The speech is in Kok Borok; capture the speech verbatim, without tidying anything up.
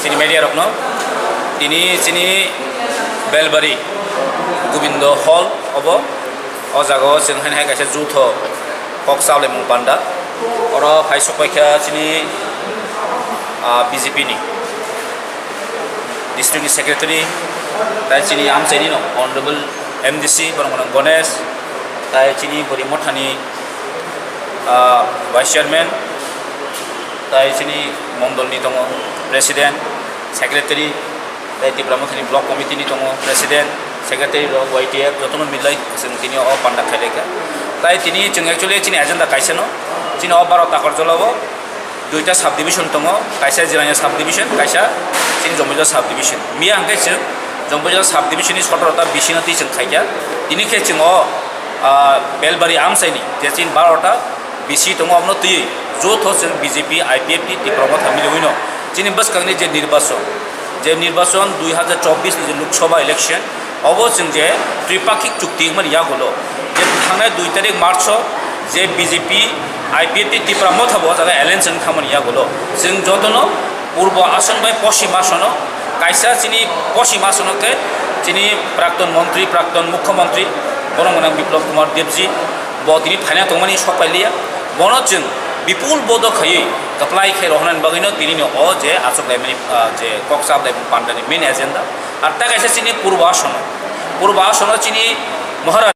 Chini media rokno tini chini Belbari Gobindo Hall obo, o jaga o chwng haino hai kaisa jutho kok chablaimung panda, oro phai sokpaikha chini, ah, B J P ni district ni secretary, tai chini amchaini no honorable M D C borok no Ganesh, tai chini Bori Mothani, ah, vice chairman, tai chini mondol ni tongo president, secretary, tai Tipra Mothani block committee ni tongo president, secretary rok, Y T F, jotono milai chwng tini o panda khailai kha. Tai tini chwng actually chini agenda kaisa no, chini o baro Takarjala o duita subdivision tongo, kaisa Jirania subdivision, kaisa chini Jombojala subdivision. Miya hwnkhe chwng Jombojala subdivision ni sotoro ta B C no twi chwng khaikha. Tini khe chwng o, ah, Belbari amchaini je chini baro ta B C tongo, omono twiwi jotho chwng B J P, I P F T, Tipra Motha miliwino chini bwskangni je nirbachon, je nirbachon dui hazar chobbish ni je Lok Sabha election, obo chwng je tripakhik chukti wngmani yagulo, je thangnai dui tarik March o je B J P, I P F T, Tipra Motha bo o jaga alliance wng thangmani yagulo, chwng jotono Purbo Ason bai Poschim Asono, kaisa chini Poschim Asono khe chini prakton montri, prakton mukhyamantri, bono gwnang Biplab Kumar Debji, bo tini phaina tongmani sok pailiya. Bono chwng bipul bodo khaiwi kwplai khe rohornani bagwino tinino o je achuk laimani, ah, je kok chap laimani pandani main agenda. Ar ta kaisa chini Purbo Asono, Purbo Asono chini Maharaj